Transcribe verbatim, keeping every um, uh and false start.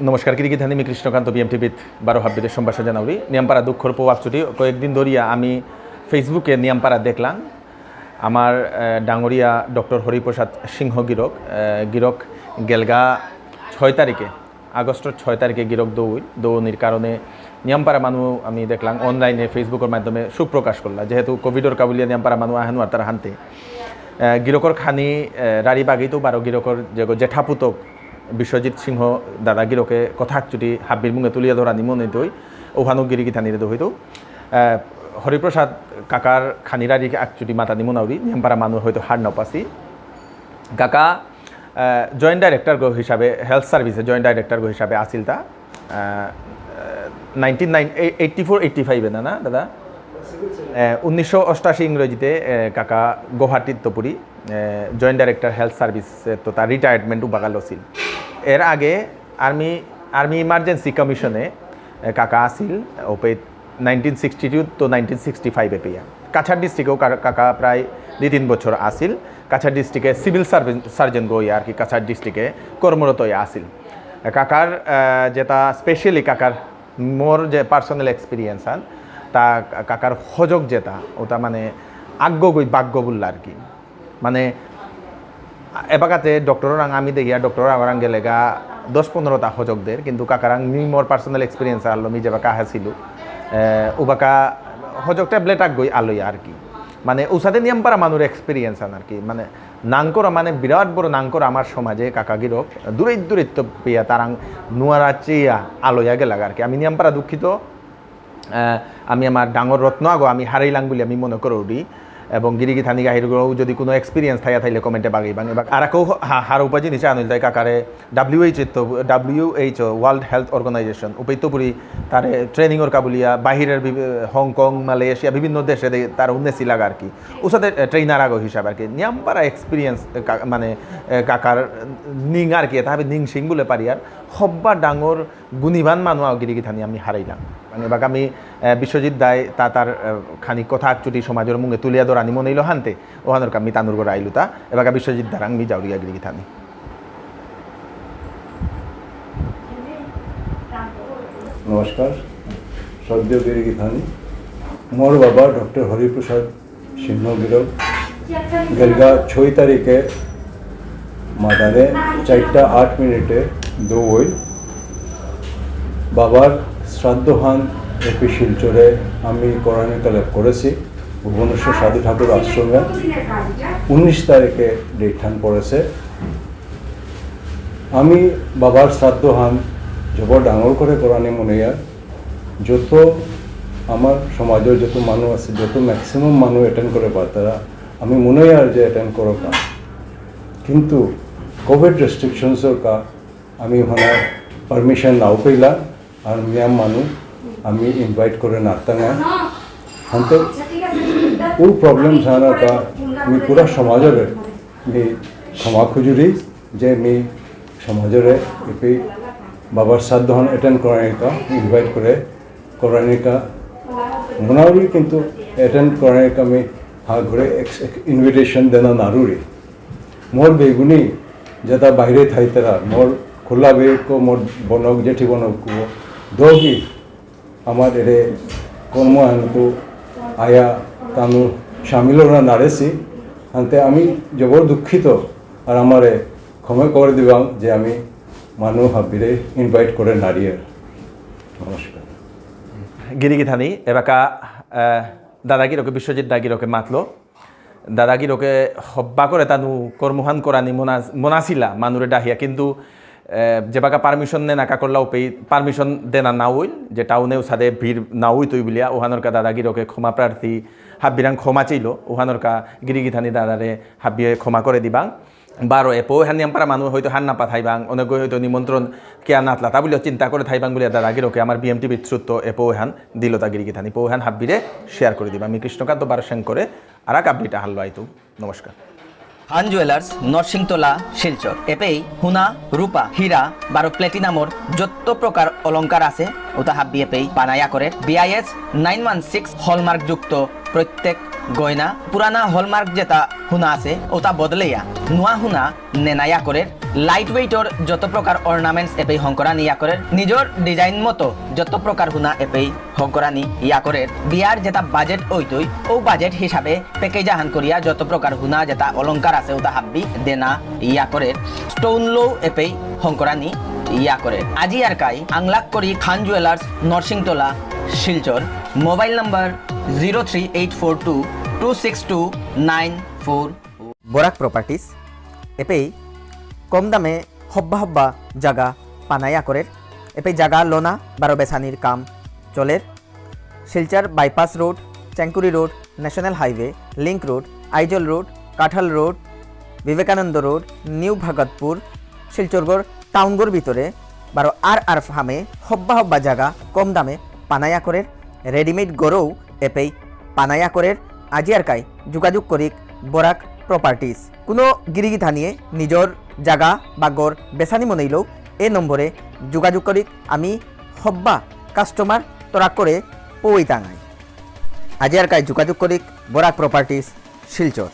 নমস্কার, গিরি গিথানি, মি কৃষ্ণকান্ত, বিএম টিভিত বারো হাব্বিরে সম্ভাষা জানাউরি। নিয়ামপারা দুঃখর পৌ আকচুটি, কয়েকদিন ধরিয়া আমি Facebook-এ নিয়ামপারা দেখলাম। আমার, এ, ডাঙরিয়া ডক্টর হরিপ্রসাদ সিংহ গিরক, এ, গিরক গেলগা ছয় তারিখে, আগস্টর ছয় তারিখে গিরক দৌইল, দৌনির কারণে নিয়ামপারা মানু আমি দেখলাম online-এ, Facebook-র মাধ্যমে শোক প্রকাশ করলা। যেহেতু কোভিডর কাবুলিয়া নিয়ামপারা মানু আহেন আর তার হানতে, এ, গিরকর খানি, এ, রারি বাগিত বারো গিরকর যে জেঠাপুতক বিশ্বজিৎ সিংহ দাদা গিরকে কথা আকচুটি হাব্বির মুঙে তুলিয়া ধরানি মনে দই, ওহানো গিরি গিথানিরে দো হইতো। আহ, হরিপ্রসাদ কাকার খানিরারি আকচুটি মাতানি মনাউরি, নিয়ামপারা মানু হয়তো হার নাপাসি। কাকা, আহ, জয়েন্ট ডাইরেক্টর গো হিসাবে, হেলথ সার্ভিসে জয়েন্ট ডাইরেক্টর গো হিসাবে আসিল তা। আহ, নাইনটিন এইটি ফোর এইটি ফাইভে না, না, দাদা? আহ, উনিশশো অষ্টাশি ইংরেজিতে, আহ, কাকা গুয়াহাটিত তপুরি। এ, জয়েন্ট ডাইরেক্টর হেলথ সার্ভিস, এ, তো তার রিটায়ারমেন্ট উবাকা লছিল। এর আগে আর্মি, আর্মি ইমার্জেন্সি কমিশনে, এ, কাকা আসিল, ওপে নাইনটিন সিক্সটি টু তো নাইনটিন সিক্সটি ফাইভে পেয়া। কাছাড় ডিস্ট্রিক্টেও কা-, কাকা প্রায় দুই তিন বছর আসিল। কাছাড় ডিস্ট্রিক্টে সিভিল সার্ভে-, সার্জন গই আর কি কাছাড় ডিস্ট্রিক্টে কর্মরত হয়ে আসিল। এ, কাকার, এ, যেটা স্পেশালি কাকার মোর যে পার্সোনাল এক্সপিরিয়েন্স আন, তা কাকার হজক যেটা, ওটা মানে আগ্য গই বাগ্য বললা আর কি। মানে, এবাকাতে ডক্টর রাং আমি দেখিয়া, ডক্টর রাং গেলেগা দশ পনেরোটা হজক দের, কিন্তু কাকারাং মি মোর পার্সোনাল এক্সপিরিয়েন্স আলো, মি যেবাকা হাসিলু, এ, উবাকা হজক ট্যাবলেট আগ গই আলোই আর কি। মানে, উসাদে নিয়াম পারা মানুর এক্সপিরিয়েন্স আন আর কি। মানে, নাঙকরা মানে বিরাট বড় নাঙকরা আমার সমাজে কাকা গিরক, দূরে দূরে তো পেয়া তারাং নুয়ারা চেয়া আলোয়া গেলাগা আর কি। আমি নিয়াম পারা দুঃখিত, আহ, আমি আমার ডাঙর রত্ন আগো আমি হারাইলাং বুলি আমি মনে করৌরি। এবং গিরি গিথানি গাহির গো যদি কোনো এক্সপিরিয়েন্স থাইয়া থাইলে কমেন্টে বাগাইবাং। এবার আর কেউ হা-, হারৌপা জিনিস আনুল তাই কাকারে ডাব্লিউএইচ তো, ডাব্লিউএইচ, ওয়ার্ল্ড হেলথ অর্গানাইজেশন, উপেইত পুরি তারে ট্রেনিংর কাবুলিয়া, বাহিরের বিভি-, হংকং, মালয়েশিয়া, বিভিন্ন দেশে দে-, তার উন্নতি লাগা আর কি। উসাদে, এ, ট্রেনার আগো হিসাবে আর কি। নিয়াম পারা এক্সপিরিয়েন্স, এ, কা-, মানে, এ, কাকার নিং আর কি, তাহলে নিং সিং বলে পারি আর। হব্বা ডাঙর গুণীবান মানু আও গিরি গিথানি আমি হারাইলাম। মানে, এবার আমি, এ, বিশ্বজিৎ দায় তা তার, এ, খানি কথা আকচুটি সমাজের মুঙে তুলিয়া ধরানি মনে হইল হানতে, ওহানোর কামি তানুর গড় আইলুতা, এবার বিশ্বজিৎ দারাং মি যাউরিয়া গিরি গিথানি। নমস্কার, শ্রদ্ধেয় গিরি গিথানি। মোর বাবা ডক্টর হরিপ্রসাদ সিংহ গিরক গেলগা ছয় তারিখে মাদানে চারটা আট মিনিটে দৌ হইল। বাবার শ্রাদ্ধহান এপি শিলচরে আমি করানি তলব করেছি ভুবনেশ্বর সাধু ঠাকুর আশ্রমে। উনিশ তারিখে ডেটহান পড়েছে। আমি বাবার শ্রাদ্ধহান জবর ডাঙর করে করানি মনে হয়। যত আমার সমাজের যত মানুষ আছে, যত ম্যাক্সিমাম মানুষ অ্যাটেন্ড করে পারতারা, আমি মনে হয় আর যে অ্যাটেন্ড করো কা। কিন্তু কোভিড রেস্ট্রিকশনসর কা আমি ওখানে পারমিশন নাও পেলাম, আর মিয়াম মানু আমি ইনভাইট করে নারতাঙাই। হানতে ও প্রবলেম সানা কা আমি পুরা সমাজরে আমি ক্ষমা খুজুরি যে আমি সমাজরে এপি বাবার শ্রাদ্ধহান অ্যাটেন্ড করানিকা ইনভাইট করে করানিকা মনাউরি, কিন্তু অ্যাটেন্ড করানিকা আমি হা ঘরে ইনভিটেশন দেনা নারুরি। মোর বেগুনি যেটা বাইরে থাইতারা, মোর খোলা বেগ কো, মোর বনক জেঠি বনক কো, দোগি আমার এরে কর্ম আনকো আয়া তানু সামিল না নারেসি, আনতে আমি জবর দুঃখিত, আর আমারে ক্ষমা করে দিবাং যে আমি মানু হাবিরে ইনভাইট করে নারিয়ে। নমস্কার। গিরি গিথানি, এবাকা, আহ, দাদা গিরকে, বিশ্বজিৎ দা গিরকে মাতলো। দাদা গিরকে হব্বা করে তানু কর্মহান করানি মনা-, মনাসিলা মানুরে ডাহিয়া, কিন্তু, এ, যেবাকা পারমিশন নেনা কা করলা উপেই পারমিশন দেনা না হইল, যে টাউনে উসাদে ভিড় না হইতই বুলিয়া, ওহানর কা দাদা গিরকে ক্ষমা প্রার্থী, হাব্বিরাং ক্ষমা চাইল, ওহানর কা গিরি গিথানি দাদারে হাব্বিয়ে ক্ষমা করে দিবাং। বারো এপো হান নিয়াম পারা মানু হয়তো হান না পাঠাইবাং, অনেক হয়তো নিমন্ত্রণ কে আনাতলা, তা বুলিও চিন্তা করে থাইবাং বুলিয়া দাদা গিরকে আমার বিএম টিভি থ্রুত এপো হান দিল তা গিরি গিথানি, পো হান হাব্বিরে শেয়ার করে দিবা। আমি কৃষ্ণকান্ত বারো সেন করে আর এক আপডেট আহান লো আইতু। নমস্কার। হান জুয়েলার্স, নরসিংতলা, শিলচর। এপেই হুনা, রূপা, হীরা, বারো প্লেটিনামর যত প্রকার অলংকার আছে, ওটা হাব্বি এপেই বানায়া করে। BIS nine one six hallmark যুক্ত প্রত্যেক গয়না, পুরানা হলমার্ক যেটা হুনা আছে, ওটা বদলেয়া নুয়া হুনা নেনায়া করে। লাইট ওয়েটর যত প্রকার অর্নামেন্টস এপেই হংকরানি ইয়া করের, নিজর ডিজাইন মতো যত প্রকার হুনা এপেই হংকরানি ইয়া করের, বিয়ার যেটা বাজেট ওইতই, ও বাজেট হিসাবে প্যাকেজ আহান করিয়া যত প্রকার হুনা যেটা অলংকার আছে ওটা হাব্বি দেনা ইয়া করের, স্টোন লো এপেই হংকরানি ইয়া করের। আজি আর কাই আংলাক করি Khan Jewellers, Narsingtola, Silchar. Mobile number zero three eight four two two six two nine four. Barak Properties এপেই কম দামে হব্বা হব্বা জাগা পানা ইয়া করের। এপেই জাগা লোনা বারো বেসানির কাম চলের। Silchar bypass road, Chengkuri road, national highway, link road, Aizawl road, Kathal road, Vivekananda road, new Bhagatpur, শিলচরগর টাউনগর ভিতরে বারো আর আর ফার্মে হব্বা হব্বা জাগা কম দামে পানা ইয়া করের। রেডিমেড গরৌ এপেই পানা ইয়া করের। আজি আর কাই যোগাযোগ করিক বরাক প্রপার্টিজ। কোনো গিরিগিথানিয়ে নিজর জাগা বা গর বেসানি মনেইলেও এ নম্বরে যোগাযোগ করিক। আমি হব্বা কাস্টমার তরাক করে পৌই তাঙাই। আজি আর কাই যোগাযোগ করিক বরাক প্রপার্টিজ, শিলচর।